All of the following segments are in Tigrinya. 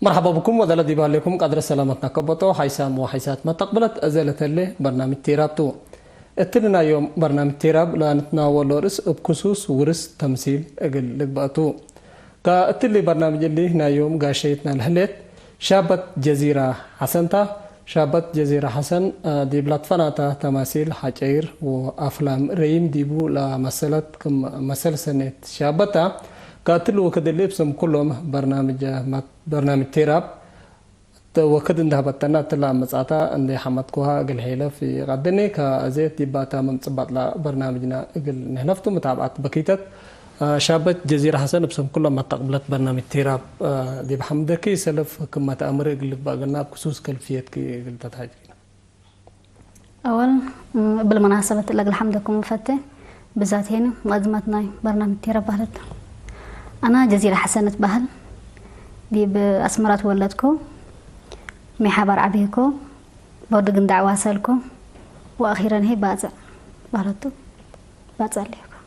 مرحبا بكم وذلت ديباليكم قدر سلامتنا كبطو حيسام وحيسات ما تقبلت أزالة اللي برنامج تيرابتو. التلنا يوم برنامج تيراب لأنتنا ولورس بكسوس ورس تمثيل أقل لقبأتو. كا التلي برنامج اللي هنا يوم قاشيتنا الهليت شابت جزيرة حسنتا. شابت جزيرة حسن ديبلات فناتا تماثيل حجير وأفلام ريم ديبو لمسلت كم مسلسنت شابتا. كا التلو كدلي بسم كلهم برنامج برنامج تيراب. وكد انده بطنا تلا مصاتا اندي حمد كوها اقل حيلف يقدني كا ازيت ديباتا من صباط لا برنامجنا اقل نهلفتو متابعة بكيتت. شابت جزيرة حسن بسم كلهم ما تقبلت برنامج تيراب. دي بحمدكي سلف كما تأمر اقل باقلنا بخصوص كلفيتك اقل تتحجينا. أول بالمناسبة لقل حمدكم وفتة بذات هنا مقدمة ناي برنامج تيرا بهلت. أنا جزيرة حسنة بهل دي بأسمرات ولدكو مي حبر عبيكو بودقن دعوة سلكو وأخيرا هي بازع بهلتو بازع ليكو.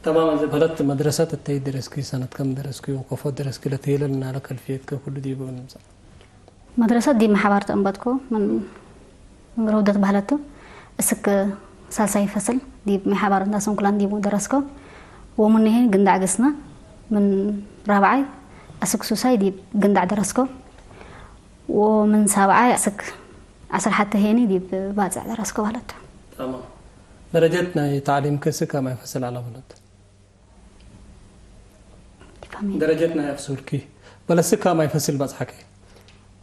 تمام. إذا بلدت مدرسة التي درسكي سنة كم درسكي وكفو درسكي لتيلل نالك الفيت كل دي بنمسا. መድረሰት ዲብ መሓባር ተእንበጥኩ ምን ምን ረውደት ባህለቱ እስክ ሳልሳይ ፈስል ዲብ መሓባር እንዳ ሰንኩላን ዲቡ ደረስኮ። ወምንሄ ግንዳዕ ግስና ምን ራብዓይ እስክ ሱሳይ ዲብ ግንዳዕ ደረስኮ። ወምን ሳብዓይ እስክ ዓሰርሓተ ሄኒ ዲብ ባጽዕ ደረስኮ ባህለቱ። تمام. درجات ناي تعليم كسك ما يفصل على بلد. ደረጀት ናይ ኣፍሱርኪ በለስካ ማይ ፈስል ባጽሓኪ።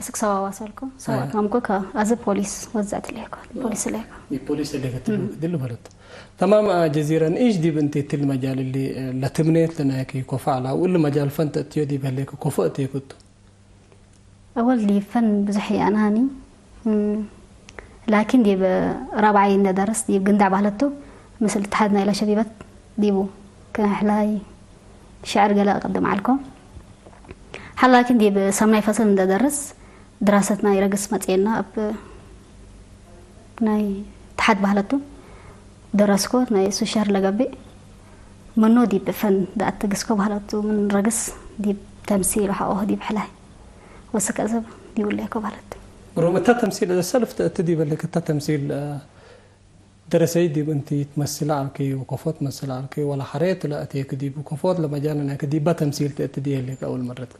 እስክ ሰዋዋ ሰልኩ ሰዋት መምኮ ከ ኣዘ ፖሊስ ወዛት ለይኮ ፖሊስ ለይኮ ፖሊስ ለይኮ ድል በለት። تمام. جزيرة إيش دي بنتي تل مجال اللي لتمنيت لنا كي كفاء لا ولا مجال فنت تيو دي بهليك كفاء تيكوت. أول دي فن بزحي أناني. ላኪን ዲብ ራብዓይ እንደ ደርስ ዲብ ግንዳዕ ባህለቱ ምስል እትሓድ ናይ ለሸቢበት ዲቡ ክሕላይ ሽዕር ገለ እቅድም ዓልኮ ሓላኪን ዲብ ሰምናይ ፈስል እንደ ደርስ ድራሰት ናይ ረግስ መጽኤና ኣብ ናይ ትሓድ ባህለቱ ደረስኮ ናይ ሱሸር ለገብእ መኖ ዲብ ፈን ደኣትግስኮ ባህለቱ ምን ረግስ ዲብ ተምሲል ሓቆ ዲብ ሕላይ ወስከ ሰብ ዲውለኮ ባህለቱ ሩም እታ ተምሲል እዛ ሰልፍ እትዲ በለክ እታ ተምሲል ደረሰይ ዲብ እንቲ ትመስል ኣልከይ ወኮፎ ትመስል ኣልከይ ወላ ሓረየት ለእቴክ ዲብ ኮፎት ለመጃል ናይክ ዲባ ተምሲል እትዲ የለክ ኣውል መረት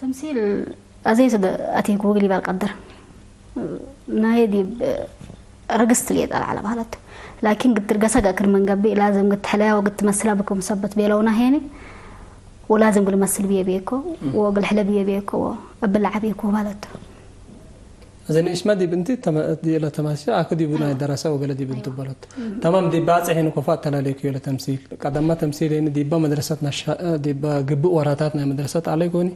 ተምሲል ኣዘይ ስደ ኣቴክ ወግል ይባል ቀደር ናይ ዲብ ረግስት ልየ ጠልዓለ ባህለቱ ላኪን ግትርገሰ ገእክር መንገቢ ላዘም ግትሕለያ ወግትመስላ ብኩም ሰበት ቤለውና ሄኒ ወላዘም ግልመስል ብየ ቤኮ ወግልሕለ ብየ ቤኮ እብላዓ ቤኮ ባህለቱ እዚ ንእሽማ ዲብ እንቲ ተመ- ዲለ ተማሲ ኣክ ዲቡ ናይ ደረሰ ወገለ ዲብ እንቱ በሎት ተማም ዲብ ባጽሕ ሄኒ ኮፋ ኣተላለይኩ የለ ተምሲል ቀደማ ተምሲል ሄኒ ዲባ መድረሰት ናሻ ዲባ ግብእ ወራታት ናይ መድረሰት ኣለይ ኮኒ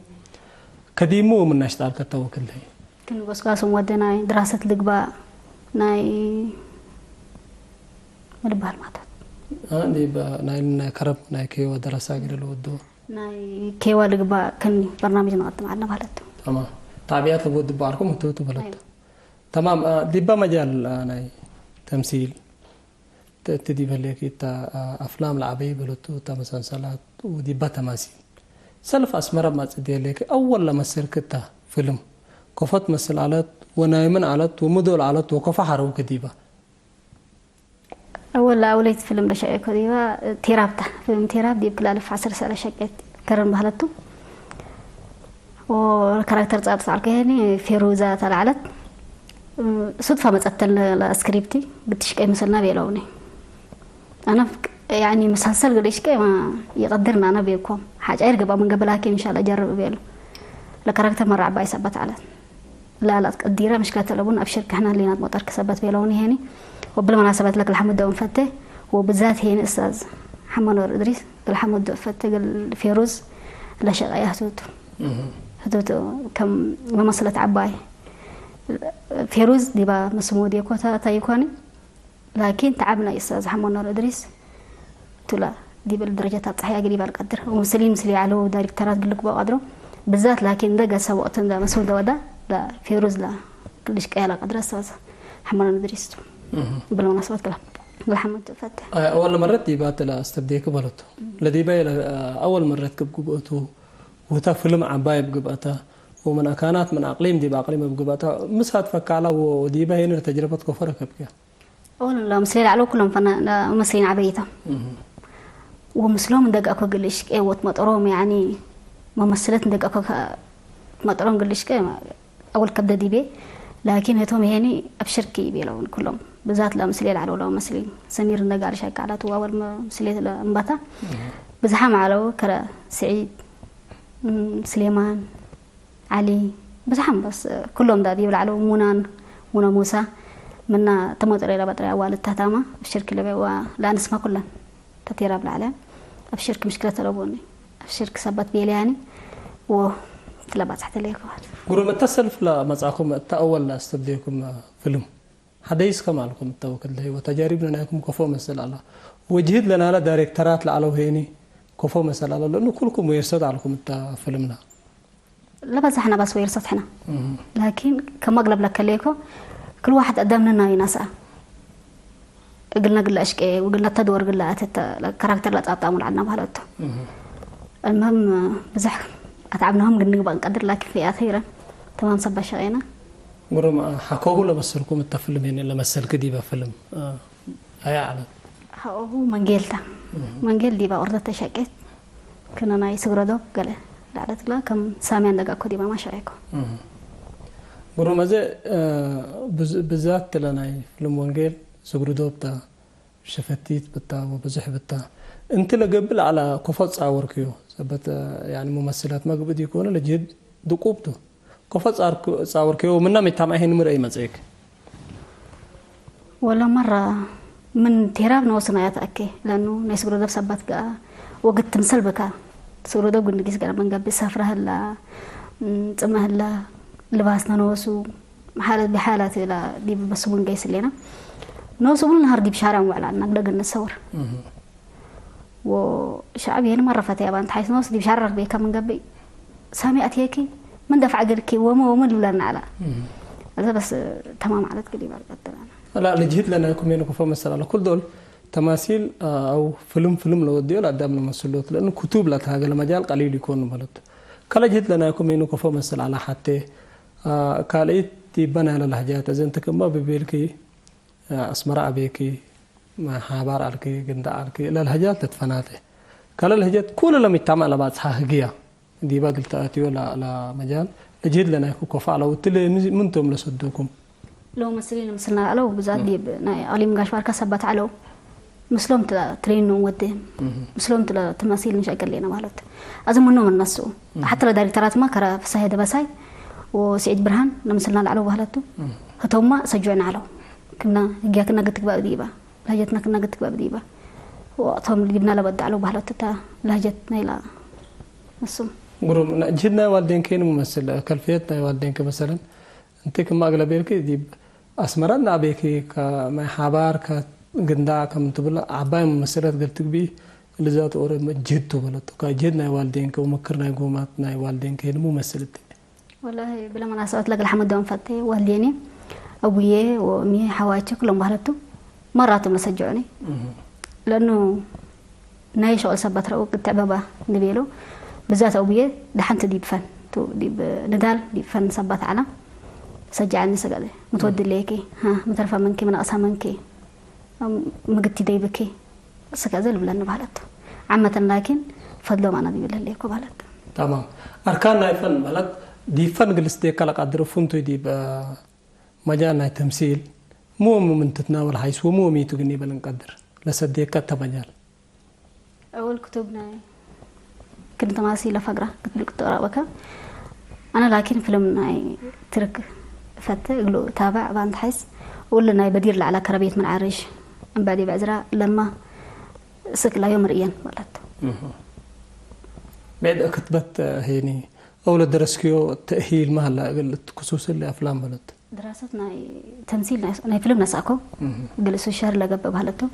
ከዲሙ ምናሽጣል ከተወክል ለይ ክንጎስጓስም ወደ ናይ ድራሰት ልግባእ ናይ ምልባል ማታት ዲባ ናይ ናይ ከረብ ናይ ከይወ ደረሳ ግደ ለወዶ ናይ ኬዋ ልግባእ ከኒ በርናምጅ ንቐጥም ዓድና ማለት እዩ። تمام. ታዕብያት ለቦ ድባርኩም ህትውቱ በለቱ። تمام. ዲባ መጃል ናይ ተምሲል ተእቲ ዲበ ሌኪ እታ ኣፍላም ለዓበይ በለቱ እታ መሰንሰላት ወዲባ ተማሲል ሰልፍ ኣስመራ ማጽ ዲየ ሌኪ ኣወል ለመሰልክ እታ ፍልም ኮፈት መስል ኣለት ወናይምን ኣለት ወምዶል ኣለት ወኮፋ ሓረውክ ዲባ أول لا أوليت فيلم لشقة كذيبا تيرابتا فيلم تيراب ديب كلا ألف عشر سنة شقة كرم بهلتو وكاركتر تصعد صعد كهني فيروزة تلعلت صدفة متقتل لسكريبتي قلت شقة مثلنا بيلوني أنا يعني مسلسل قد شقة ما يقدرنا أنا بيكم حاجة أرجع من قبل لكن إن شاء الله أجرب بيلو لكاركتر مرة عباي سبت على لا لا قديرة مشكلة تلبون أبشر كحنا اللي نات مطر كسبت بيلوني هني وبالمناسبة لك الحمد دوم فتة وبالذات هي أستاذ حمد نور إدريس الحمد دوم فتة قال فيروز لا شيء يا هتوتو هتوتو كم ممثلة عباي فيروز دي با مسمو دي كوتا تايكوني ላኪን ተዓብ ናይ ኡስታዝ ሓመድ ኑር እድሪስ ቱላ ዲበል ደረጃታት ጸሓይ ኣግሪባል ቀድር ወምስሊ ምስሊ ያዕለው ዳይሬክተራት ግልክ በቀድሮ ብዛት ላኪን እንደ ገሰ ወቅት እንደ መስል ደወዳ ለፌሩዝ ላ ክልሽ ቀያላ ቀድረ ኡስታዝ ሓመድ ኑር እድሪስ ቱ ብልመናስበት ግላ ግልሓመድ ፈተ أول مرة ديبات لا استبديك بلوت لديبا أول مرة كب قبأتو وتا فيلم عباية بقبأتا ومن أكانات من أقليم ديب أقليم بقبطة مسات فكالا وديبا هنا تجربة كفر كبكيا. أولا لا مسلي على كلهم فنا لا مسلين عبيتا. ومسلوم دق أكو قلش كي وتمطروم يعني ممثلة دق أكو مطروم قلش كي أول كبدة ديبي. لكن هتوم هني أبشركي بيلون كلهم بالذات لا مسلي على ولا مسلين سمير دق على شيء على تو أول ما مسلي لا أنبتا. بزحام على كرا سعيد، سليمان، علي، بزحام بس كلهم دادي بالعلو مونان، مونا موسى. منا تموت ريلا بطري أول التهتامة الشركة اللي بيوا لا نسمع كلن تتيرا بالعلم. أبشرك مشكلة تلوبوني، أبشرك سبت بيلياني و تلبات حتى ليكو. قرب التسلف لا مزاكم التأول لا استبديكم فيلم. حديث كم عليكم التوكل له وتجاربنا نايكم كفو مسألة الله. وجهد لنا على دايركترات لعلو هيني كفو مسألة الله، لأنه كلكم ويرسد عليكم التفيلمنا. لبزحنا بس ويرسد حنا. لكن كما أغلب لك ليكو، كل واحد قدم لنا ينسى. قلنا قلنا أشكي وقلنا تدور قلنا أتت كاركتر لا تعطى مول عنا بهالوتو. المهم بزح أتعبناهم قلنا نقبل نقدر، لكن في أخيرا تمام صبا شغينا. قرم حكوه لمسلكم التفيلم هنا لمسلك ديبا فيلم. آه. هيا على حقوه منقيلتا. منقيل ديبا أرضة تشكت. كنا ناي سقرا دوب قال لعلت لا كم سامي عندك أكو ديبا ما شايكو. قرم أزي، آه، بز-، بزات لناي فيلم وانجيل سقرا دوب تا شفتيت بتا وبزح بتا. أنت لقبل على كفت صاور كيو. سبت، آه، يعني ممثلات ما قبل يكون لجد دقوبته. كفت صاور ك-، صاور كيو منا متام أهين مرأي مزيك. ولا مرة من تهراب نوصنا يا تأكي، لأنه ناس قرودة بسبت قا وقت تمثل بكا. سقرا دوب قلنا قيس قرا من قبل سفرة هلا، م، تما هلا، لباسنا نوسو، حالة بحالة لا دي بس من قيس لنا. نوسو من نهار دي بشارع وعلا نقدر قلنا نصور. وشعب هنا مرة فتاة بان تحيس نوس دي بشارع بيكا من قبل. سامي أتيكي من دفع قلكي وما وما لولا نعلا. هذا بس، آه، تمام على تقلي بعد قدر أنا. لا، لجهد لنا يكون ينو كفو مسألة على كل دول. تماثيل، آه، أو فيلم، فيلم لو ديو لا دام نمثلوت، لأنه كتب لا تهاجل مجال قليل يكون مبلد. كلا جهد لنا يكون ينو كفو مسألة على حتى، آه، كاليت ديبنا على لهجات، إذا أنت كما ببيلكي، آه، أسمر أبيكي، ما حابار ألكي، قندا ألكي، إلى لهجات تتفناتي. كلا لهجات كل لم يتعمل على بعض حاجية. ديبا قلت أتيو لا، لا مجال. لجهد لنا يكون كفو على وتلي مز-، منتم لصدوكم. لو مسلين مسلنا على وبزاد ديب ناي علي مقاش باركا سبت علو. مسلوم تلا ترين ودي. مسلوم تلا تماثيل مش أقل لنا مالت. أزم منهم الناس. حتى لو دايركترات ما كرا فساهي دبساي. وسعيد برهان نمسلنا العلو بهلتو. هتوما سجوعنا علو. كنا، هجا كنا قد تقبأ ديبا. لهجتنا كنا قد تقبأ ديبا. وقتهم اللي جبنا لبد علو بهلتو تا لهجتنا إلى نسوم. قرم، ن-، جهدنا والدين كين ممثل، كلفيتنا والدين كمثلا. أنت كما أغلب يلكي ديب أسمرنا أبيكي كما حبار كجندا كم تبلا عباي ممثلات قلت بي لذات أوري جهد تبلت. كجهدنا والدين كومكرنا يقوماتنا والدين كين ممثلت. والله بلا مناسبة لك الحمد دوم فتي والديني أبوي وأمي حوايتي كلهم بهلتو مرات مسجعني. لأنه ناي شغل سبت رأوك تعببا نبيلو. بذات أبوي دحنت ديب فن. تو ديب ندال ديب فن سبت على. سجعني سقالي. متودي ليكي. ها، مترفع منكي، من أقصى منكي. أم، مقتي ديبكي. سكازل بلن بهلتو. عامة لكن فضلهم أنا ديب لليكو بهلتو. تمام. أركان ناي فن بهلت دي فن قلس دي كالك أدرو فنتو دي ب-، مجال ناي تمثيل. مو من تتناول حيث ومو ميتو قني بلن قدر. لسديك كتا مجال. أول كتب ناي. كنت ماسي لفقرة، كنت بلقطة رأوكا. أنا لكن فيلم ناي ترك فتة، قلو تابع بان تحس. ولا ناي بدير لعلى كربيت من عرش. أم بعدي بعزرا لما سك لا يوم رئيان ولدت. بعد كتبت، آه، هيني. أول درسكيو تأهيل ما هلا قلت خصوص اللي أفلام بلد. دراسة ناي تمثيل ناي، ناي فيلم نساكو. قلسو الشهر لقب بهلتو.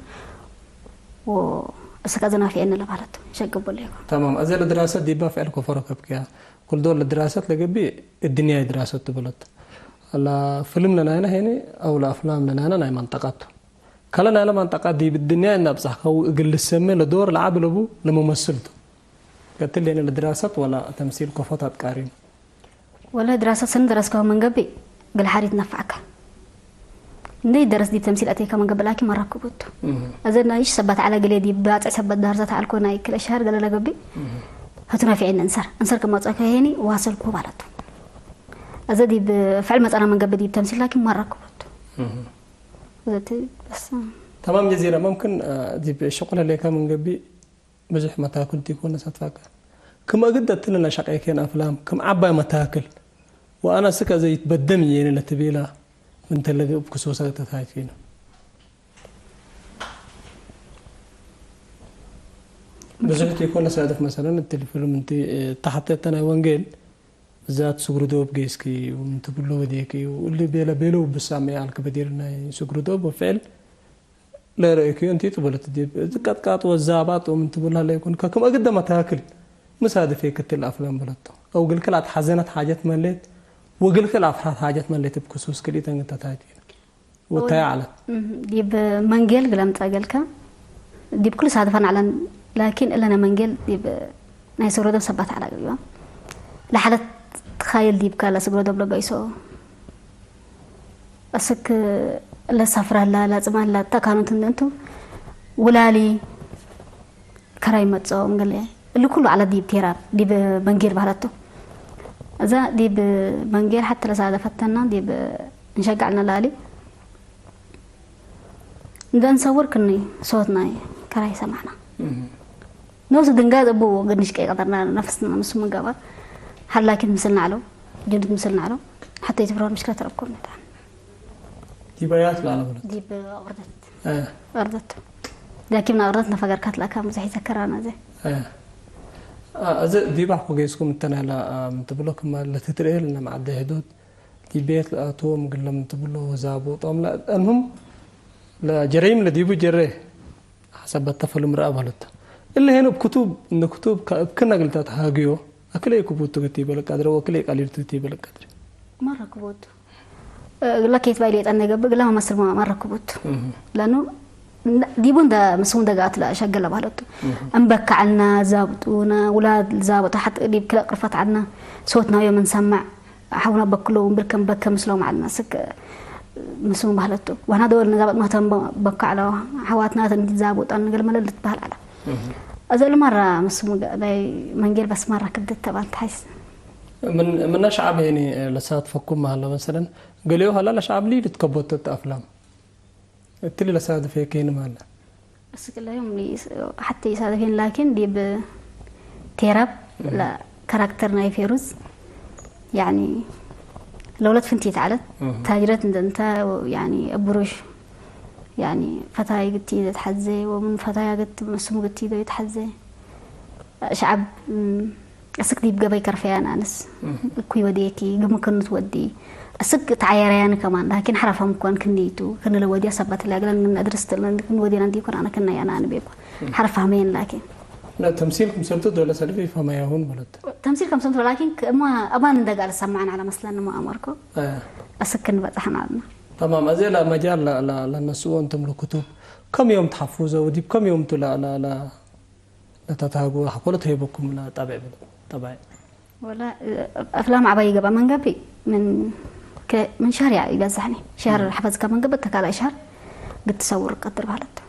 وأسكا زنافي أنا لبهلتو. شقب ليكو. تمام. أزل دراسة دي بافعل كفر كبكيا. كل دول الدراسات لقبي الدنيا دراسة تبلد. لا فيلم لنا هنا هنا أو لا أفلام لنا هنا ناي منطقات. كلا ناي منطقات دي بالدنيا إن أبصح كو قل السمي لدور العاب لبو لممثلته. قلت لي أنا الدراسات ولا تمثيل كفوتات قارين. ወላ ድራሳ ስን ደረስካው መንገቢ ግልሓሪት ነፋዕካ። እንደ ደረስ ዲብ ተምሲል ኣተይካ መንገቢ ላኪ መራክቡቱ። እዘ ናይ ሰባት ዓላ ገለ ዲብ ባጽዕ ሰባት ዳርዛ ተዓልኮ ናይ ክለ ሻር ገለ ለገቢ። ህቱ ነፊዕን እንሰር። እንሰር ከማጽኦ ከሄኒ ዋሰልኩ ባለቱ። እዘ ዲብ ፍዕል መጸና መንገቢ ዲብ ተምሲል ላኪ መራክቡቱ። እዘ ቲ በስ። ተማም ጀዚራ፣ መምክን፣ እ፣ ዲብ ሸቁለ ሌካ መንገቢ ብዙሕ መታክልቲ ይኮነ ሳትፋካ። ክም ኣግደት ትልና ሸቀይከን ኣፍላም፣ ክም ዓባይ መታክል። ወኣና ስከ ዘይትበደም እየን ለትቤላ፣ ምን ተለገ እብ ክሶሳ ተታይት ፊና። ብዙሕ ይኮነ ሳደፍ መሰለን፣ እቲ ፊልም እንቲ፣ እ፣ ተሓተተ ናይ ወንጌል፣ ብዛት ስግሩ ዶብ ጌስኪ፣ ምን ትብሎ ወዲየኪ፣ እሊ ቤለ ቤሎ ብሳሜ ኣልክ በዲር ናይ ስግሩ ዶብ ወፍዕል፣ ለረእክዮ እንቲቱ በለት ዲብ፣ እዚ ቀጥቃጥ ወዛባጥ ወምን ትብላ ለይኩን፣ ከክም ኣግደ መታክል፣ ምሳድፌ ክትል ኣፍላም በለቶ። ኣው ግልክል ኣትሓዘነት ሓጀት መሌት፣ ወግልክል ኣፍራት ሓጀት መሌት፣ ብክሱስ ክልኢተን ግንተታይት ወታይ ዓለት። እም፣ ዲብ መንጌል ግለምጸ ገልከ፣ ዲብ ኩሉ ሳድፋን ዓለን፣ ላኪን እለነ መንጌል ዲብ ናይ ሰብረዶብ ሰባት ዓላ ገቢዋ። ለሓለት ትኻይል ዲብ ካላ ስግሮ ደብሎ በይሶ። እስክ ለሳፍራላ፣ ላጽማላ፣ ተካኑት እንቱ ውላሊ ከራይ መጾ እንገለ። እሊ ኩሉ ዓላ ዲብ ቴራ፣ ዲብ መንጌል ባህለቶ። እዛ ዲብ መንጌል ሓተ ለሳደ ፈተና፣ ዲብ እንሸጋዕልና ላሊ። እንደ እንሰውር ክኒ ሶትናይ ከራይ ሰማዕና። እም። ነውስ ድንጋጽ እቡ ግንሽ ቀይ ቀጠርና ነፍስና ምስ ምንገባ ሓላኪት ምስልና ዓሎ፣ ጅንት ምስልና ዓሎ፣ ሓታ ይትፍረውን ምሽክለት ረብኮም ነታ። ዲባያት ላለ ብለት። ዲብ ኣቕርደት። እ። ኣቕርደት። ዳኪምና ኣቕርደት ነፈገርካት ላካ ብዙሕ ይዘከራና ዘ። እ። እ፣ እዚ ዲባ ኮ ገይስኩም እንተናላ፣ እ፣ ምትብሎ ክማ ለትትርእል ነማዕደ ህዱድ ዲቤት ለኣትዎም ግለም ትብሎ ዛቦ ጦም ላ-፣ ኣልሙም ለጀረይም ለዲቡ ጀረ ሓሳብ በተፈሉ ምርኣ ባለታ። እለ ሄኖ ብክቱብ፣ እንክቱብ ከእብክና ግልታት ሃግዮ፣ ኣክለይ ክቡቱ ግቲ በለቃድረ፣ ወክለይ ቃሊልቱ ግቲ በለቃድረ። ማራ ክቡቱ። እ፣ ግላ ኬት ባይል የጠነ ገብእ፣ ግላ መመስል ማ-፣ ማራ ክቡቱ። እህ። ለኑ ን-፣ ዲቡ እንደ ምስሙ እንደ ጋት ለሸገለ ባለቱ። እህ። እንበካዕልና፣ ዛብጡና፣ ውላድ ዛብጡ፣ ሓጥ ዲብ ክለ ቅርፈት ዓድና፣ ሶትናዮ ምንሰማዕ፣ ሓውና በክሎ እምብር ከም በከ ምስሎም ዓልና ስክ ምስሙ ባህለቱ። ዋና ደወል ነዛ በጥማተን በ-፣ በካ ዓላ ሓዋትና ተን ዛቦጣን ንገል መለል ትበሃል ዓላ። እህ። እዚ ለማራ ምስሙ ገ-፣ ናይ መንጌል በስማራ ክብደት ተባን ተሓይስ። ምን፣ ምና ሸዓብ ሄኒ ለሳትፈኩም መሃላ መሰለን ገሊዮ ሃላ ለሸዓብ ሊ ልትከቦት ኣፍላም። እትሊ ለሳትፈ ኬን መሃላ። እስክላዮም ሊ-፣ ሓቲ ይሳተፌን ላኪን ዲብ ቴራብ እም። ላ ካራክተር ናይ ፌሩዝ ያኒ ለውለት ፍንቲ ይትዓለት እም። ታጅረት እንደ እንተ ያኒ እብሩሽ ያኒ ፈታይ ግቲ ይትሓዘ ወምን ፈታያ ግት መስሙ ግቲ ዶ ይትሓዘ ሸዓብ እም፣ እስክ ዲብ ገበይ ከርፈያን ኣንስ እም። እኩይ ወዲየኪ ግምክኑት ወዲ እስክ ተዓየረያን ከማን ላኪን ሓራፋም እኳን ክንይቱ ክንለ ወዲያ ሰባት ላግለን ምን ኣድርስ ትለን ግን ወዲና እንዲ ይኮን ኣነ ከናያ ኣነ ቤኳ ሓራፋመየን ላኪን لا، تمثيل كم سنتو دولا سلفي فما يهون بلد. تمثيل كم سنتو لكن ك-، ما أبان ندق على سمعنا على مثلا ما أمركو. آه. أسكن بتحنا لنا. تمام، أزي لا مجال لا، لا، لا نسوون تملك كتب. كم يوم تحفظوا وديب كم يوم تلا، لا، لا، لا تتهاجوا حقولة هيبكم لا تابع بلد. تابع. ولا، أفلام عباية قبل من قبل من ك-، من شهر يعني يبزحني. شهر مم. حفظ كمان قبل تكالي شهر. قد تصور قدر بحالته.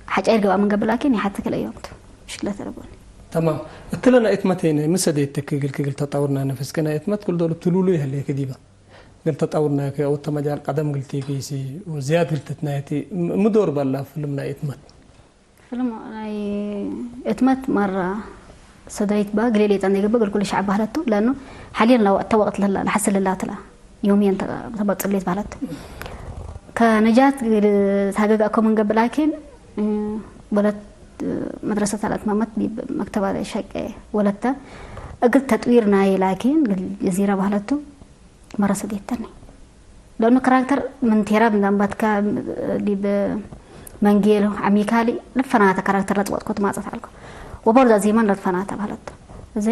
ሓጫ ይርገባ ምን ገብላኪን ይሓትክ ለዮምት ሽክለተ ረቦኒ። تمام. እትለና እትመቴነ ምሰደ ይተክግል ክግል ተጣውርና ነፍስከና እትመት ክል ዶሉ ትሉሉ ይህለ ክዲባ። ግል ተጣውርና ከ ወተ መጃል ቀደም ግልቲ ገይሲ ወዝያድ ግልትትና እቲ ም-፣ ምዶር ባላ ፍልም ናይ እትመት። ፍልም ናይ እትመት ማራ ሰዳይት ባ ግሌል የጣን የገበ ግል ኩሉ ሻዕ ባህለቱ ለኑ ሓሊን ላው ተወቅት ለላ ለሐስል ለላ ትላ። يوميا ተ-، ተባጽሌት ማለት። ከነጃት ታገጋ ኮመን ገብ ላኪን፣ እ፣ ወለት፣ እ፣ መድረሰት ኣላት ማመት ቢ-፣ መክተባ ሸቀ ወለተ እግል ተጥዊር ናይ ላኪን ግል ጀዚራ ባህለቱ መረሰ ዴተኒ። ለኑ ካራክተር ምን ቴራ ብንዳንባትካ ዲብ መንጌል ዓሚካሊ ልፈናተ ካራክተር ለጽወጥኮት ማጸት ኣልኮ። ወበርዛ ዜማን ለትፈናተ ባህለቱ። እዚ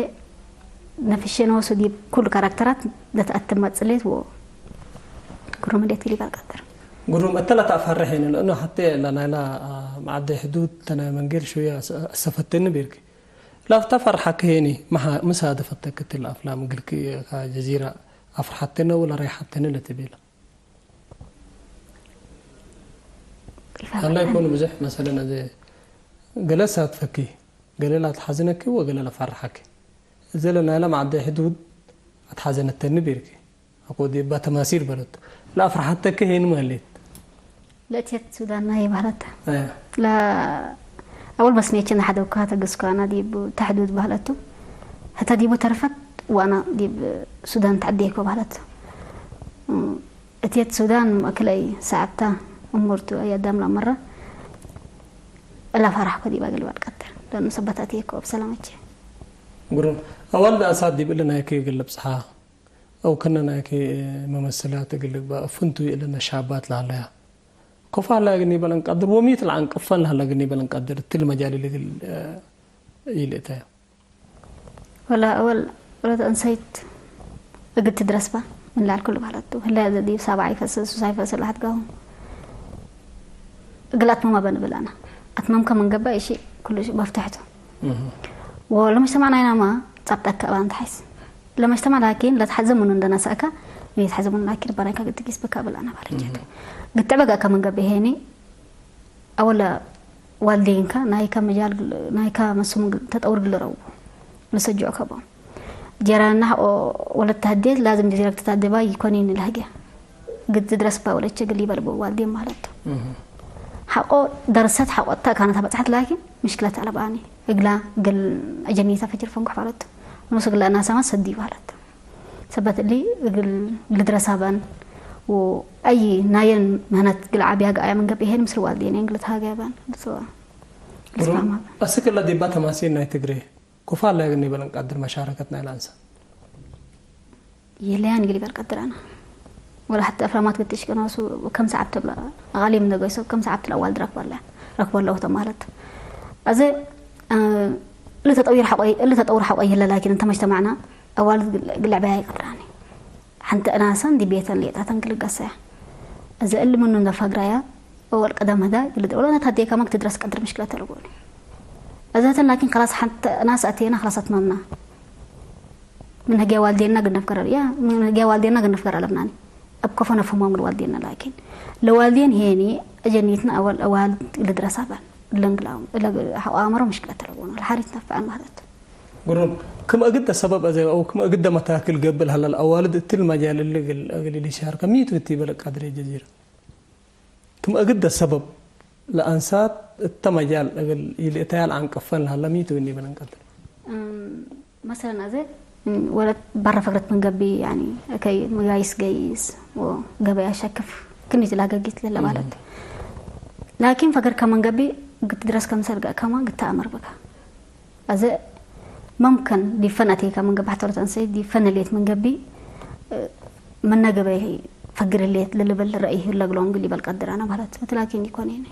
ነፍሸ ነወሱ ዲብ ኩሉ ካራክተራት ለተኣትም መጽሌት ወ-፣ ግሩም እንዴት ክሊብ ኣልቀጥር። ግሩም እተላ ተኣፋርሕ የነ ለእኖ ሓተ ለናይላ፣ አ፣ መዓደ ሕዱድ ተናይ መንገድ ሽውያ ሰ-፣ ሰፈተኒ ቤርክ። ላፍታ ፈርሓ ከሄኒ ምሳ ደፈተክትል ኣፍላም ግልክ ጀዚራ ኣፍርሓተነ ወላ ራይሓተነ ለትቤላ ኣላ ይኮኑ ብዙሕ መሰለ ነዚ ገለ ሳትፈኪ ገለ ላትሓዝነኪ ወገለ ለፈርሓኪ እዘለ ናይ ለም ዓደ ሕዱድ ኣትሓዘነተኒ ቤርኪ ኣኮ ዲባ ተማሲል በለቶ ለኣፍርሓተኪ ሄን መህሌት ለእትየት ሱዳን ናይ ባህላታ لا أول ما سمعتنا حدا وكاتا قسكو أنا ديب تحدود بهلتو حتى ديبو ترفت وأنا ديب ሱዳን ተዓዲየኮ ባህለት እትየት ሱዳን ማእከላይ ሰዓብታ እምርቱ ኣያዳም ላመራ እላ ፈራሕኮ ዲባ ገልባል ቀተር ለኑ ሰበታት የኮ ብሰላመቼ ግሩም ኣዋልድ ኣሳድ ዲብ እለ ናይከ ይግልብ ጽሓ ኣው ከነ ናይከ መመስላ ትግልግባ ፍንቱ ይእለነ ሻባት ላለያ ኮፋ ላ ግን ይበለን ቀድር ወሚት ለዓን ቅፈን ላለ ግን ይበለን ቀድር ትል መጃል ይልግል ይልእተያ ولا أول ولد أنسيت እግድ ትድረስባ ምን ላል ኩሉ ባህላቱ ህላ ዘዲ ሳባ ይፈስል ሱሳ ይፈስል ኣትጋው እግል ኣትመማ በንብል ኣና ኣትመምከ መንገባ እሺ ኩሉ መፍትሕቱ ወለመጅተማዕና ኢናማ ጻብጣካ እባ እንተሓይስ ለመጅተማ ላኪን ለትሓዘ ምኑ እንደነሳእካ የተሓዘ ምኑ ላኪን ባናይካ ግትጊስ በካ ብል ኣና ባለጀት ግትዕ በጋእካ መንገብ ይሄኒ ኣወለ ዋልዴንካ ናይካ መጃል ናይካ መስሙ ተጠውር ግልረው ንሰጅዑ ከቦ ጀራና ኦ ወለታ ህዴት ላዝም ጀዚረክ ተታደባ ይኮኒን ለህገ ግድ ድረስ ባ ወለቸ ግል ይበልቡ ዋልዴን ማለቱ ሓቆ ደርሰት ሓቆታ ካነታ በጽሐት ላኪን ምሽክለት ኣለባኒ እግላ ግል ኣጀኒታ ፈጅር ፈንኩሕ ማለቱ ንሱ ግላ እናሰማ ሰዲ ማለት ሰበት እሊ እግል ልድረሳባን ወኣይ ናየን ምህነት ግል ዓብያ ገኣያ መንገብ ይሄን ምስል ዋልዴን ግል ተሃገባን ብጽዋ ኣስክላ ዲባ ተማሲል ናይ ትግሬ ኩፋ ኣላ ግን ይበለን ቀድር መሻረከት ናይ ላንሳ የለያን ግል ይበል ቀድር ኣና ወላ ሓቲ ኣፍላማት ግጥሽ ከነሱ ከም ሰዓብ ተብላ ኣቃሊም ነገይሶ ከም ሰዓብ ትላ ዋልድ ረክባላ ረክበለሁ ተማለት ኣዘ እሊ ተጠዊር ሓቆይ እሊ ተጠውር ሓቆይ ይለ ላኪን እንተመጅተማዕና ኣዋልድ ግልዕ በያ ይቀድራኒ ሓንቲ እናሰን ዲቤተን ሌጣተን ግልጋሰያ እዚ እሊ ምኑ እንደፋግራያ ወል ቀደም ህዳ ግልጥ ወላ ነታ ዴካ ማክ ትድረስ ቀድር ምሽክላ ተልጎኒ እዛተን ላኪን خلاص ሓንቲ ናስ ኣቴና خلاص ኣትማምና من هجا والدينا قد نفكر يا من هجا والدينا قد نفكر على بناني أبكفنا فمام الوالدين لكن لوالدين هيني أجنيتنا أول أوال لدراسة بان لنقلاهم إلا حق أمر مشكلة تلقون الحارث نفع مهدت ግሩም ክም እግደ ሰበብ ኣዘ ኣው ክም እግደ መታክል ገብእ ለሀለ ለኣዋልድ እትል መጃል እሊ እግል እግል ኢሊሻርከ ሚቱ እት ይበለ ቃድሬ ጀዚረ ክም እግደ ሰበብ ለኣንሳት እተ መጃል እግል ኢልእተያ ለኣንቀፈን ለሀለ ሚቱ እኒ ይበለን ቀድር مثلا أزي ወለት በረ ፈግረት ምን ገቢ ያኒ ከይ መጋይስ ገይስ ገበያ ሸክፍ ክኒት ላገጊት ለለ ማለት ላኪን ፈገር ከመን ገቢ ግትድረስ ከምሰል ገእከማ ግተኣምር ብካ ኣዘ መምከን ዲፈን ኣቴካ ምን ገቢ ሓተረት ኣንሰይ ዲፈን ሌት ምን ገቢ መነገበይ ፈግር ሌት ልልበል ረእይ ለግሎም ግል ይበል ቀድር ኣነ ማለት እቲ ላኪን ይኮን ይነ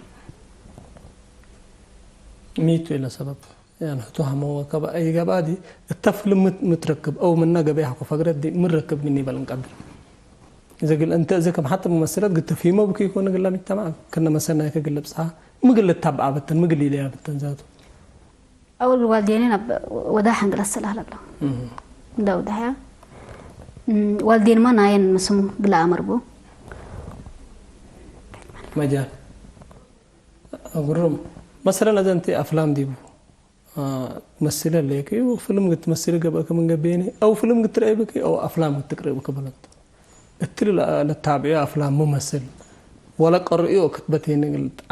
ሚቱ ኢለ ሰበብ ያን ህቱ ሃመወ ከባ ኣይገባ ዲ እተፍልም ምትረክብ ኣው ምና ገበያ ኮ ፈግረት ዲ ምረክብ ምን ይበል እንቀድር እዚ ግል እንተ እዚ ከም ሓተ መመሰለት ግተፊሞ ብክ ይኮን ግላ ሚተማ ከነ መሰና ከግለ ብጽሓ ምግል ታብዓ በተን ምግል ኢለያ በተን ዛቱ أول والديني نب ودا حنقل السلاح لبلا دا ودا يا والدين ما ناين مسمو قلا أمر بو መጃል ግሩም መሰለን ኣዘንቲ ኣፍላም ዲቡ መስለ ለይከ ፍልም ግትመስል ገበእከ ምን ገበየኒ ኣው ፍልም ግትረእይ ብከ ኣው ኣፍላም ግትቅርእ ብከ በለት እትል ለታብዒ ኣፍላም ምመስል ወላ ቀርእዮ ክትበተኒ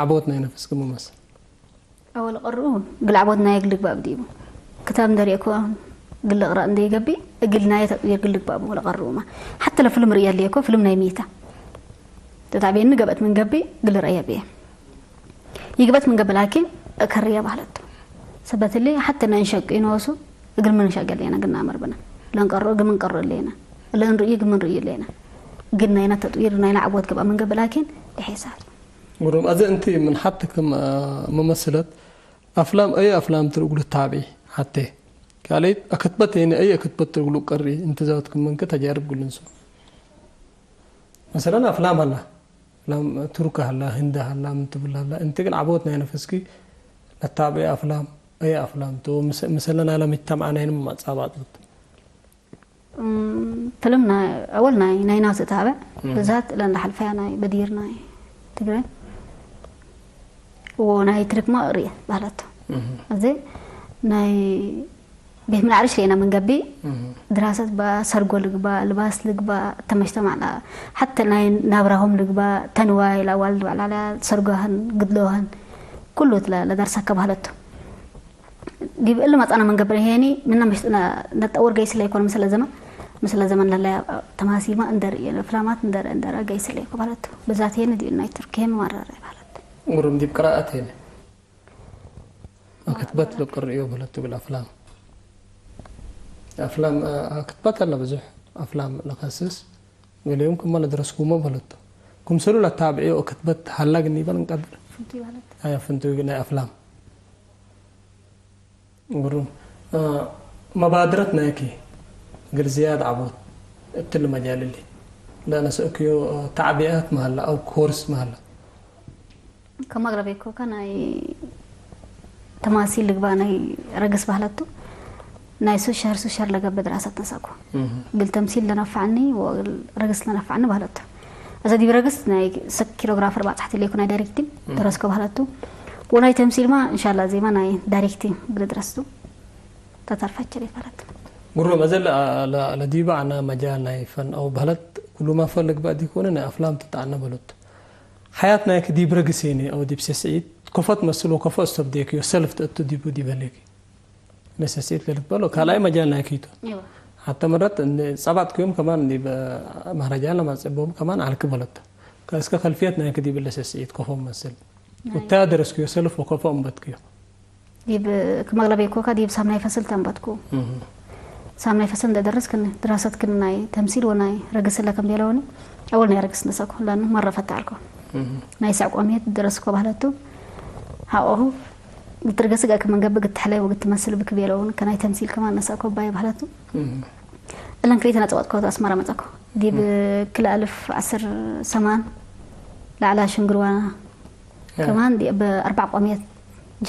ዓቦት ናይ ነፍስክ ምመስል ኣወል ቀርኡ ግልዓቦት ናይ ግልግባብ ዲቡ ክታብ እንደሪእኮ ግልቕራ እንደይገቢ እግል ናይ ተጥዊር ግልግባብ ወላ ቀርኡማ ሓተ ለፍልም ርእያ ለየኮ ፍልም ናይ ሚታ ተታቤኒ ገበት ምን ገቢ ግል ርእያ ብየ ይግበት ምን ገቢ ላኪን እከርያ ባህለቱ ሰበትሊ ሓተ ናይ እንሸቂ ይነወሱ እግል ምን ሸገል የና ግና መርብና ለንቀርኡ ግምን ቀርኡ ለየና ለእንርእዩ ግምን ርእዩ ለየና ግን ናይና ተጥዊር ናይና ዓቦት ገባ ምን ገቢ ላኪን ድሒሳት ግሩም ኣዘ እንቲ ምን ሓትክም መመስለት ኣፍላም ኣይ ኣፍላም ትርጉሉ ታቢ ሓቴ ካልይት ኣክትበት የኒ ኣይ ኣክትበት ትርጉሉ ቀሪ እንተ ዘበትክም መንከ ተጃርብ ግልንሱ መሰለን ኣፍላም ኣላ ኣፍላም ቱርክ ኣላ ህንድ ኣላ ምን ትብል ኣላ እንቲ ግን ዓቦት ናይ ነፈስኪ ለታቢ ኣፍላም أي أفلام تو مس- مثلا على مجتمعنا هنا ما تصابت ፍልም ኣወል ናይ ናይ ናውቲ ተሃበ ብዛት ለንዳ ሓልፈያ ናይ በዲር ናይ ትግራይ ዎ ናይ ትርክ ማእሪ ባህላቶ እዚ ናይ ቤት ምልዓርሽ ሌና መንገቢ ድራሰት ባ ሰርጎ ልግባ ልባስ ልግባ ተመጅተማዕና ሓተ ናይ ናብራሆም ልግባ ተንዋይ ላዋል ባዕላላ ሰርጎህን ግድሎህን ኩሉ ለዳርሳ ከባህለቶ ዲብ እሊ መጻና መንገብር ሄኒ ምና ምሽጥና ነጠውር ገይስለ ይኮን ምስለ ዘመን ምስለ ዘመን ለለያ ተማሲማ እንደር ፍላማት እንደር እንደር ገይስለ ይኮባለቱ ብዛት ሄኒ ዲዩ ናይ ቱርክ ሄሚ ማረረ ይባለት ورم دي بقراءة هنا ما كتبت له قرئ يوم هلا تقول أفلام أفلام آه، كتبت لنا بزح أفلام لخصص قال يوم كم ما درسكم ما بلدت كم سلو لا تابعي وكتبت هلا قني بلن قدر ፍንቱ ይባለት أي فنتو قلنا أفلام قرون آه، مبادرة نايكي قال زياد عبود ابتل مجال اللي لا نسأكيو آه، تعبئات مهلا أو كورس مهلا ከማግረበ ኮካ ናይ ተማሲል ልግባ ናይ ረግስ ባህለቱ ናይ ሱሸር ሱሸር ለገበ ድራሰት ነሳኩ ግል ተምሲል ለነፋዕኒ ወግል ረግስ ለነፋዕኒ ባህለቱ እዛ ዲብ ረግስ ናይ ስክ ኪሎግራፈር ባጻሕቲ ለይኩ ናይ ዳይሬክቲንግ ደረስኮ ባህለቱ ወናይ ተምሲልማ እንሻላ ዜማ ናይ ዳይሬክቲንግ ብለድረስቱ ተተርፈቸ ለይት ባህለቱ قرون أزل لديبا أنا مجال نايفن أو بلد كل ما فلق بعد يكون أنا أفلام تتعنا بلد ሓያት ናይ ክዲብ ረግሴኒ ኣው ዲብ ስስዒት ኮፈት መስሎ ኮፈ እስተብ ዴክዮ ሰልፍ ተእቱ ዲቡ ዲበሌኪ ነሰስዒት ለልትበሎ ካልኣይ መጃል ናይ ኪቶ ሓተ መረት ጸባት ክዮም ከማን ዲብ ማህረጃ ለማጸቦም ከማን ዓልክ በለቶ ከእስከ ከልፍየት ናይ ክዲብ ለሰስዒት ኮፎ መስል ውታ ደረስክዮ ሰልፍ ወኮፎ እምበትክዮ ዲብ ክመግለበይ ኮካ ዲብ ሳምናይ ፈስል ተንበትኩ ሳምናይ ፈስል እንደደረስ ክን ድራሰት ክን ናይ ተምሲል ወናይ ረግስ ለከም ቤለውኒ ኣወል ናይ ረግስ ነሰኩ ለን መረ ፈታ ኣልኮ ናይ ስዕ ቆሜት ደረስኮ ባህለቱ ሃኦሁ ግትርገስ ጋር ከመንገብ ግትሕላይ ወግትመስል ብክቤለውን ከናይ ተምሲል ከማን ነሰኮ ባይ ባህለቱ እለን ክልተ ነጸወጥኮ ኣስመራ መጸኮ ዲብ ክልኣልፍ ዓስር ሰማን ላዕላ ሽንግርዋና ከማን ብኣርባዕ ቆሜት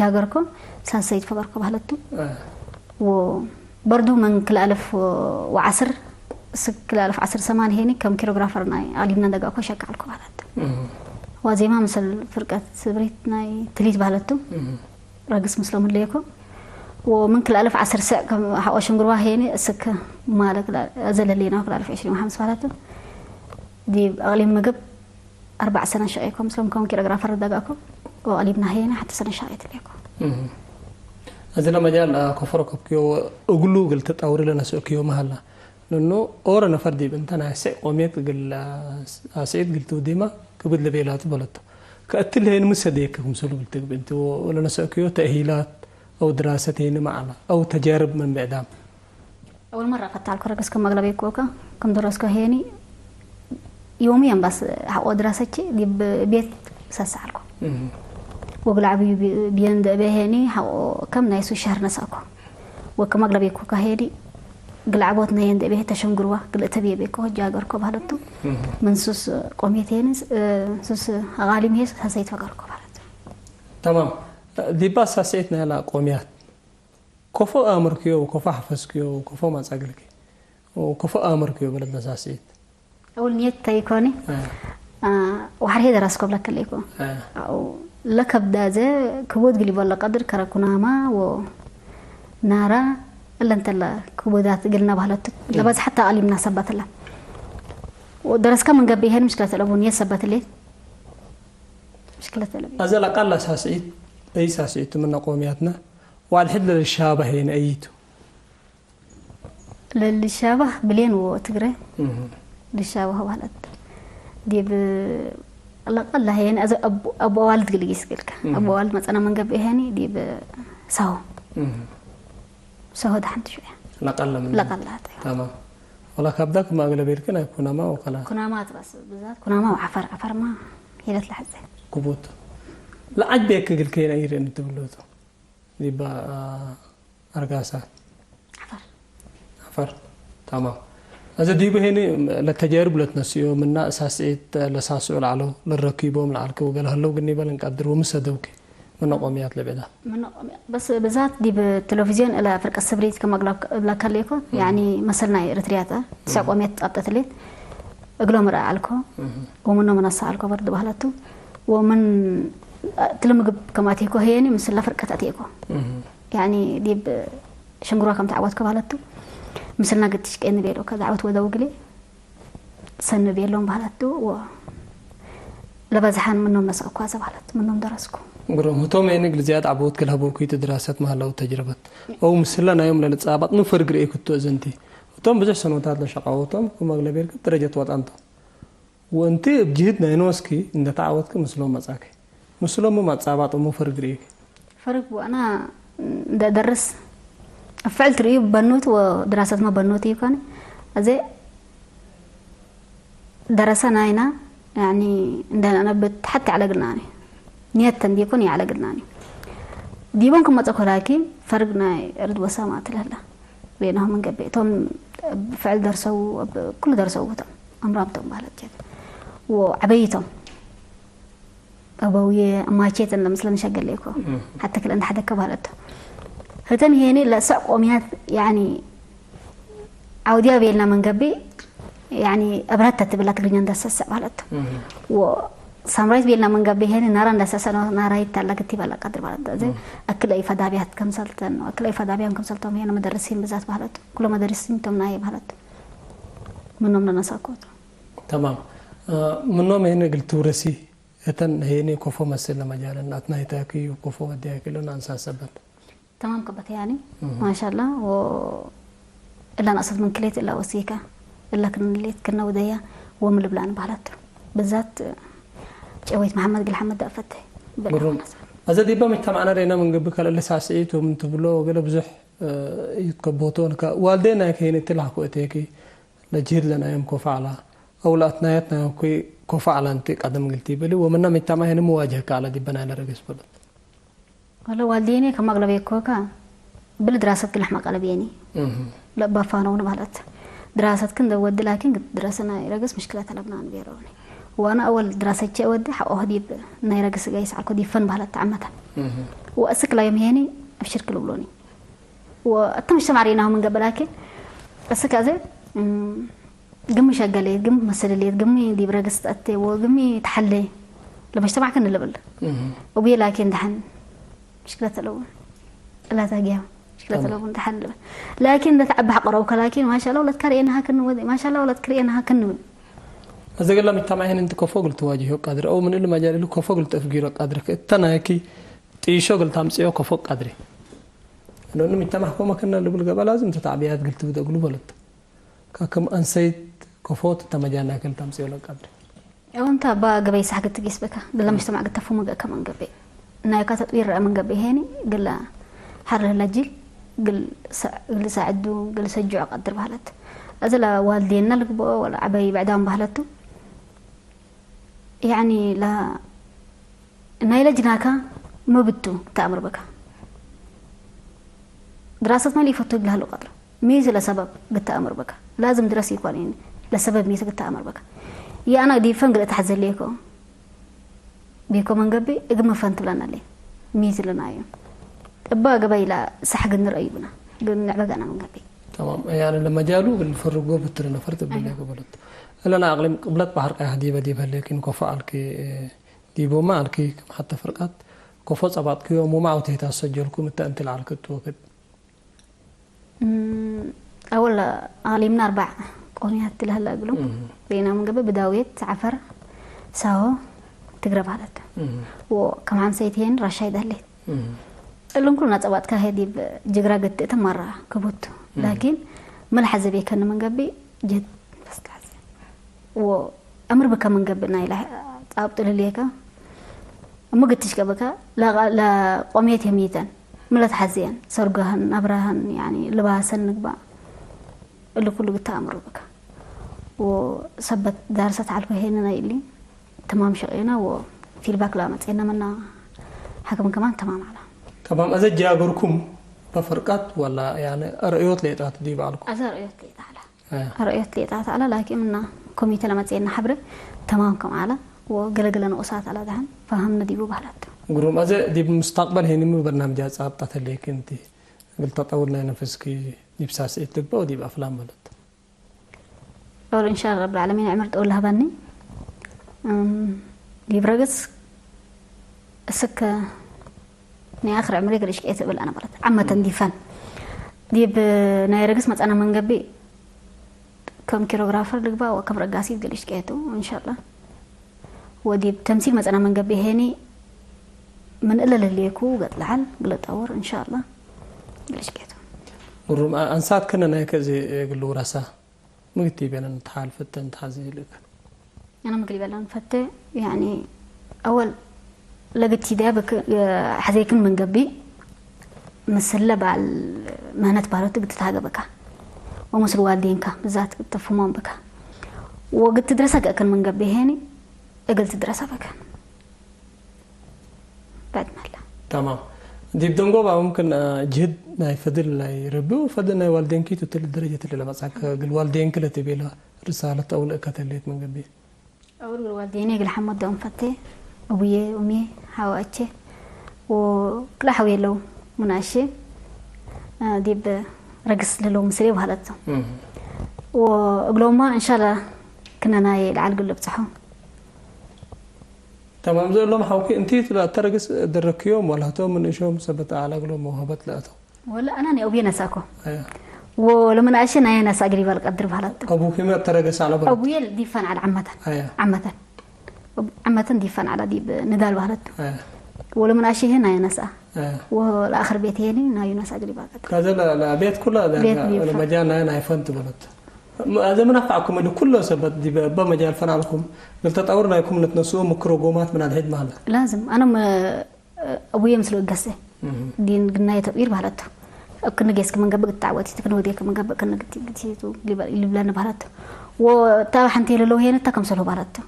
ጃገርኮ ሳሰይት ፈገርኮ ባህለቱ ወበርዱ መን ክልኣልፍ ወዓስር ስክ ክልኣልፍ ዓስር ሰማን ሄኒ ከም ኪሮግራፈር ናይ ኣሊምና ደጋኮ ሸቃልኮ ባህለት ዋዜማ ምስል ፍርቀት ስብሪት ናይ ትሊት ባህለቱ ረግስ ምስሎም ህለየኮ ወምን ክልኣልፍ ዓስር ስዕ ከም ሓቆ ሽንግርዋ ሄኒ እስክ ማለ ዘለሌና ክልኣልፍ ዕሽሪን ሓምስ ባህለቱ ዲብ ኣቕሊም ምግብ ኣርባዕ ሰነ ሸቂኮም ስሎም ከም ኪሮግራፈር ዳጋኮ ወኣሊብና ሄና ሓቲ ሰነ ሸቂት ሌኮ እዚ ለመጃል ኮፈሮ ከብክዮ እግሉ ግል ተጣውሪ ለነስእክዮ መሃላ ንኑ ኦረ ነፈር ዲብ እንተ ናይ ስዕ ቆሜት ግል ስዒት ግል ትውዲማ ክብድ ለቤላቱ በለቶ ከእትል ሄን ምሰ ደየክ ክምሰሉ ግል ትግብ እንት ለነስእክዮ ተእሂላት أو دراسة هنا معنا أو تجارب من بعدام أول مرة فتح الكرة بس كم أغلب يكوكا كم درس كهيني يوميا بس حقو دراسة دي بيت سسعلكو وقل عبي بيان ده بهيني حقو كم نايسو شهر نساكو وكم أغلب يكوكا هيني قل عبوت نين ده بيه تشنقروا قل أتبيه بيكو جاقركو بهلتو من سوس قوميتين سوس غالي ميس هسيت فقركو بهلتو تمام دي بس هسيتنا لا قوميات ኮፎ ኣእምርክዮ ኮፎ ሓፈዝክዮ ኮፎ ማጻግልኪ ኮፎ ኣእምርክዮ በለት ነሳስኢት أول نيت تايكوني وحرهي دراس كوبلا كليكو لكب دازة كبود قلي بولا قدر كرا كناما و نارا إلا انت لا كبودات قلنا بهلت لبز حتى ألي مناسبات لا ودرس كم من قبل هن مشكلة الأبو نيت سبت لي مشكلة الأبو أزل أقل ساسعيد أي ساسعيد من قومياتنا والحد للشابة هنا أيتو ለልሻባህ ብሌን ወ ትግረ ልሻባህ ባህለት ዲብ ለቀላ ሄን እዚ ኣብ ኣዋልድ ግልጊስ ግልካ ኣብ ኣዋልድ መፀና መንገብ ሄኒ ዲብ ሳሆ ሳሆ ዳሓንቲ ሽዑ ለቀላ ምን ለቀላ تمام ولا كابدا كما أغلب يركن أي كنما وكلا ኩናማ ትባስ ብዛት ኩናማ ዓፈር ዓፈርማ ሄለት ለሐዘ كبوت لعج بيك قل كينا يرين تبلوتو ዲባ ኣርጋሳ ዓፈር ዓፈር ታማም እዚ ዲቡ ሄኒ ለተጀርብ ለትነስዮ ምና ሳስዒት ለሳስዑ ላዕሎ ለረኪቦም ለዓልኪ ወገለ ህለው ግን ይበል እንቀድር ወምሰደውኪ ምኖ ቆምያት ለቤዳ ምኖ በስ ብዛት ዲብ ቴሌቪዝዮን እላ ፍርቀ ስብሪት ከማግላብ እብላ ከለይኮ ያኒ መሰል ናይ ኤርትርያታ ትስዕ ቆምያት ጣብጠትሌት እግሎም ረኣ ኣልኮ ወምኖ መነሳ ኣልኮ በርድ ባህለቱ ወምን ትልምግብ ከማቴኮ ሄኒ ምስላ ፍርቀት ኣቴኮ ያኒ ዲብ ሸንጉራ ከም ተዓወትኮ ባህለቱ ምስልና ግትሽ ቀኒ ቤሎ ከዛ ዓወት ወደው ግሌ ሰንብ የለውም ባህላት ዶ ለበዝሓን ምኖም ነስእኳ ዘባህላት ምኖም ደረስኩ። ግሩም። እቶም የንግ ልዚያት ዓበውት ክልህበው ኩይት ድራሰት ማህላው ተጅረበት። او ምስለ ናዮም ለልጻባጥ ንፈርግ ርኤ ክቶ እዘንቲ። እቶም ብዙሕ ሰኖታት ለሸቃወቶም ክመግለቤር ደረጀት ወጣንቶ። ወንቲ እብ ጅህድ ናይ ኖስኪ እንደ ተዓወትክ ምስሎም መጻኪ። ምስሎም ማጻባጥ እሞ ፈርግ ርኤክ። ፈርግ ዋና እንደ ደርስ ፍዕል ትርእዩ በኑት ወድራሰት ማ በኑት ይኮነ። እዚ ደረሰና ኢና ያኒ እንደናነብት ሓቲ ያዕለግልናኒ ንየት ተንዲኩን ያዕለግልናኒ ዲቦን ክመፀ ኮላኪ ፈርግ ናይ እርድ ወሳማ ትለላ ቤናሁ መንገቤ እቶም ፍዕል ደርሰው ኩሉ ደርሰው እቶም ኣምራምቶም ባህለት ጀት ወዓበይቶም ኣበውየ ማቼት እንደ ምስለ ንሸገለ ይኮ ሓተ ክልእ እንደ ሓደ ከባለቶ ህተን ሄኒ ለሰዕ ቆምያት ያኒ ዓውዲያ ቤልና መንገቢ ያኒ እብረት ተትብላ ትግርኛ እንዳሰሰዕ ማለት ወ ሳምራይት ቤልና መንገቢ ሄኒ ናራ እንዳሰሰ ናራይት ታላ ክትበላ ቀድር ማለት እዚ ኣክለ ይፈዳቢያት ከምሰልተን ኣክለ ይፈዳቢያን ከምሰልቶም ሄነ መደረሲን ብዛት ማለት ኩሎ መደረሲን ቶም ናይ ማለት ምኖም ነነሳኮት تمام ምኖም ሄኒ ግልትውረሲ እተን ሄኒ ኮፎ መስል ለመጃለን ኣትናይታኪ ኮፎ ወዲያኪ ሎን ኣንሳሰበት تمام كبت يعني ما شاء الله و إلا نقصت من كليت إلا وسيكا إلا كن ليت كنا وديا وملبلان بحلت بالذات ጨወይት መሓመድ ግል ሓመድ ዳእፈት ብሩም እዚ ዲባ መጅተማዕና ደይና መንገቢ ካልእ ልሳስዒት ምን ትብሎ ገለ ብዙሕ ይትከቦቶ ንካ ዋልዴ ናይ ከይን ትላሕኩ እቴኪ ለጅህድ ለናዮም ኮፋዕላ ኣውላትናየት ናይ ኮፋዕላ ንቲ ቀደም ግልቲ ይበሊ ወመና መጅተማ ሄን መዋጀህ ካለ ዲበ ናይ ለረገስ በሎት ወለ ዋልዴኔ ከማቅለብ የኮካ ብል ድራሰት ግላሕ ማቀለብ የኒ ለባፋነው ንባህለት ድራሰት ክን ወዲ ላኪን ድረሰና ረገስ ምሽክላ ተለብና ንቤረውኒ ዋና ኣወል ድራሰቸ ወዲ ሓቆ ህዲብ ናይ ረገስ ጋይ ሰዓልኮ ዲፈን ባህለት ተዓመታ ወእስክ ላዮም ሄኒ ኣብሽርክ ልብሎኒ ወእተም እጅተማዕ ርኢናሁ ምን ገበ ላኪን እስክ ኣዘ ግሚ ሸገሌት ግሚ መሰለሌት ግሚ ዲብ ረገስ ተእቴ ወግሚ ተሓሌ ለመጅተማዕ ክን ልብል እቡየ ላኪን ደሓን ምሽክለት ኣለዎ እላታ ጊያ ምሽክለት ኣለዎ ደሓን ልብል ላኪን እንደ ተዓቢ ሓቆረውከ ላኪን ማሻላ ወለትካ ርኤናሃ ክን ወደ ማሻላ ወለትክ ርኤናሃ ክን ብል እዚ ገላ ምጅተማዕ ይህን እንት ከፎ ግል ትዋጅህ ቀድር او من ال مجال له ከፎ ግል ተፍጊሮ ቀድር እተናየኪ ጥይሾ ግል ታምጽዮ ከፎ ቀድሪ እኖ ምጅተማዕ ኮመ ክነ ልብል ገበ ላዝም ተታዕቢያት ግል ትብደግሉ በለት ካክም ኣንሰይት ከፎት ተመጃና ክል ታምጽዮ ለቀድሪ እውን ታባ ገበይ ሳሕግቲ ጊስ በካ ግለ ምጅተማዕ ግተፉ መገእ ከመን ገበይ ናይካ ተጥቢር ረአ መንገበይ ሄኒ ግለ ሓር ለህላ ጅል ግል ሳዕዱ ግል ሰጅዖ ቀድር ባህለት እዚ ላ ዋልዴና ልግብኦ ወላ ዓበይ ብዕዳም ባህለቱ ያኒ ላ ናይ ለጅናካ መብቱ ተኣምር በካ ድራሰት መሊ ይፈቱ ይብልሃሉ ቀድር ሚዝ ለሰበብ ግታ ኣምር በካ ላዝም ድረስ ይኳን ይኒ ለሰበብ ሚዝ ግታ ኣምር በካ ያና ዲፈን ግለ ተሓዘለይኮ ቢኮ መንገቢ እግመ ፈን ትብለና ኣለ ሚዝ ለናዩ እባ ገባይ ላ ሳሕ ግን ንረእዩ ብና ግን ንዕበጋና መንገቢ تمام يعني لما جالو بالفرقو بتر نفرت بالله قبلت لنا اقليم قبلت بحر قاعد ديبه ديبه لكن كفو علك ديبو ما علك كم حتى فرقات كفو صبات كيو مو ما عوتي تسجلكم انت انت العلك توكد أول أغليمنا أربع قونيات لهلا أقولهم بينهم قبل بداوية عفر ساو تقرب هذا وكمان سيتين رشاي دهلي اللون كلنا تبعت كهدي بجقرا قد تمرة كبوت لكن ملحظة بيكن من قبل جد بس لحظة و ኣምር ብካ መንገብና ኢላ ጻብጡ ልልየካ እሞ ግትሽ ገበካ ለቆሜት የሚተን ምለት ሓዝየን ሰርጋህን ናብራህን ያኒ ልባሰን ንግባ እሉ ኩሉ ግታ ኣምር ብካ ወሰበት ዳርሰት ዓልኮ ሄንና ኢሊ ተማም ሸቂና ወፊልባክ ላመፀና መና ሓክም ከማን ተማም ዓላ تمام أزج يا بركم بفرقات ولا يعني رأيوت ليتات دي بعلكم أزا رأيوت ليتات رؤية لي تعالى تعالى لكن منا كوميتي لما تسينا حبرة تمام كم على وقلق لنا أسات على دهن فهمنا ديبو بهلت ግሩም። ኣዘ ዲብ ሙስታቅበል ሄኒ ሙ በርናምጃ ጻብጣ ተሌክ እንቲ ግል ተጠውር ናይ ነፍስኪ ዲብ ሳስዒት ትግበው ዲብ ኣፍላም ማለት። أول إن شاء الله رب العالمين عمر تقول لها بني. أم، دي برقص السكة ني آخر عمري قريش كيت بلا أنا مرت عامة دي فن. دي بناي رقص مت أنا من قبي كم كيروغرافر لقبا وكم رقاصي قريش كيتو إن شاء الله. ودي بتمثيل مت أنا من قبي هيني من إلا لليكو قد لعل قلت أور إن شاء الله قريش كيتو. ግሩም። ኣ-፣ ኣንሳት ከነ ናይ ከዚ ግሉ ረሳ ምግቲ ቤለን ተሓል ፈተን ተሓዚ ይልክ። أنا مقري بلا نفته يعني أول لقيت دابك حزيكن من قبي مسلة بال مهنة بالوت قلت تهاجبك ومسل والدينك بالذات قلت فهمون بك وقلت درسك أكن من قبي هيني قلت درسك بك بعد ما لا تمام. ዲብ ደንጎባ ሙምክን ጅህድ ናይ ፈድል ናይ ረቢ ፈድል ናይ ዋልዴንኪ ትትል ደረጀ ትልለ መጻክ ግል ዋልዴንኪ ለትቤላ ርሳለት ኣውለ ከተሌት መንገቢ أول قال والديني قال حمد دوم فتي أبويا أمي حواء أتشي وكلا حوي لو مناشي ديب رقص للو مسري وهلتو وقلوما إن شاء الله كنا ناي العالق اللي بتصحو تمام. زي لهم حوكي انتي تلا ترقص درك يوم ولا هتو من شو مسبت على قلوب موهبت لأتو ولا أنا ني أبويا نساكو أيوة. ولما أشي ناي نسا قريبا القدر بهلتو أبوك ما ترقص على برد أبويا ديفان على عمتها أيوة. عمتها عمتها ديفان على ديب ندال بهلتو أيوة. ولما أشي هنا ينسا أيوة. والآخر بيت هيني ناي نسا قريبا القدر كذا لا لا بيت كلها لا بيت لا ديفان. لا مجال لا لا يفنت بلد. هذا من أفعكم اللي كل سبت دي بابا مجال فنعلكم. قلت تطور لا يكون نتنسو مكرو قومات من الهيد مهلا. لازم أنا ما أبويا مسلو قصي دين قلنا يتبير بهلتو كنا جيس كمان قبل التعوتي كنا وديك كمان قبل كنا قتي قتي تو قبل اللي بلان بهلتو وتابع حنتي لو هنا تكم سلو بهلتو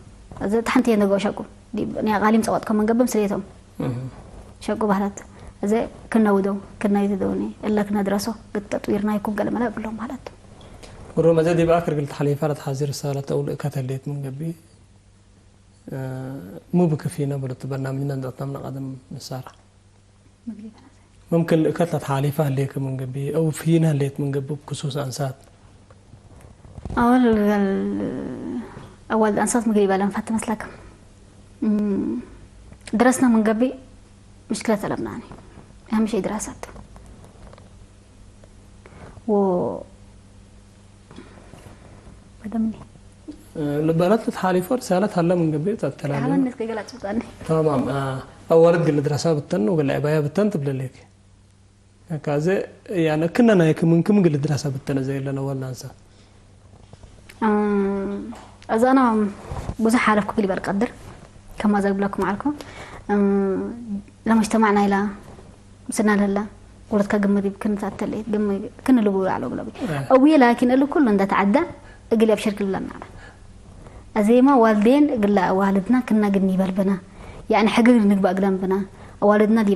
إذا تحنتي نقو شكو دي نيا غالي مسوات كمان قبل مسريتهم شكو بهلتو إذا كنا ودو كنا يتدوني إلا كنا درسو قد تطويرنا يكون قال ملا بلهم بهلتو ورو مزيد يبقى آخر قلت حليفة حاضر رسالة أول كتليت من قبل. እ፣ ሙብክ ፊና ብሉት በርናምጅና እንዳጥናምና ቀደም ንሳራ። ሙምክን ልእከት ለትሓሊፋ ህሌክ ምን ገቢ፣ አው ፊና ህሌት ምን ገቢ ብክሱስ አንሳት። أول قال أول أنصات مقريبة لم فات مثلك. أمم، درسنا من قبل مشكلة طلبناني. أهم شيء دراسات. و بدمني. እ፣ ልበለት ልትሓሊፎ ርሳለት ሃለ ምን ገቢ ተተላለ። حاول نسكي قلت شو تاني. ተማም፣ እ፣ አዋልድ ግል ድረሳ ብተን ወገለ ዕባያ ብተን ትብለሌክ። ካዘ፣ ያነ፣ ክነ ናይ ክምን ክም ግል ድረሳ ብተን ዘየለነ ወላ አንሳ። أمم، إذا أنا بزح حالف كل بالقدر كما زي بلاكم عليكم. أمم، لما اجتمعنا إلى مسنا للا ولد كجمدي بكن تاتلي جم كن اللي بقول على بلبي أوي لكن اللي كل ده تعدى أقول أبشر كل لنا. أزيما والدين قال لا والدنا كنا قني بلبنا يعني حقق نقبأ قلم بنا والدنا دي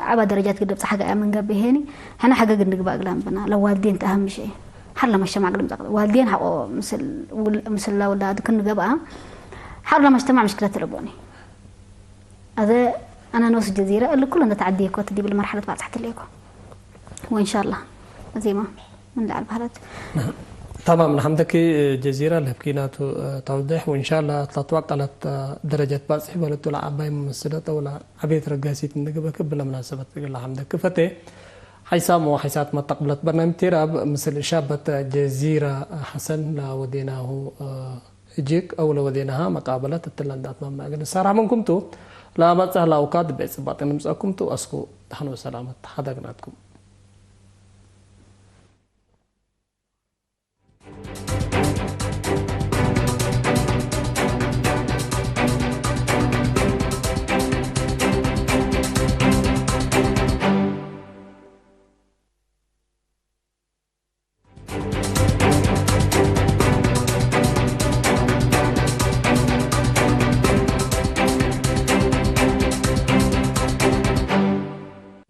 عبا درجات قد بصح حاجة من قبل هيني هنا حقق نقبأ قلم بنا لو والدين أهم شيء حلا ما الشمع قلم زقل والدين حقو مثل مثل لا ولا كن قبأ حلا ما اجتمع مشكلة تلبوني. هذا أنا نوس الجزيرة اللي كلنا تعدي كوت دي بالمرحلة بعد تحت ليكو وإن شاء الله زي ما من العب هلت. تمام، نحمدك جزيرة لهبكيناتو توضيح، وإن شاء الله تطوق على درجة باصح ولتو لعباي ممثلة ولا عبيت رقاسيت نقبك بلا مناسبة تقول حمدك فتي. حيسام وحيسات ما تقبلت برنامج تيراب مثل شابة جزيرة حسن لا وديناه እጅግ ኣውለ ወዴናሃ መቃበለት እትለንዳት መማእግን ሰራ ምንኩምቱ ለኣባጻህ ላውካድ ቤት ጽባጥ ንምጽአኩምቱ ኣስኩ ተሕኖ ሰላመት ሓዳግናትኩም።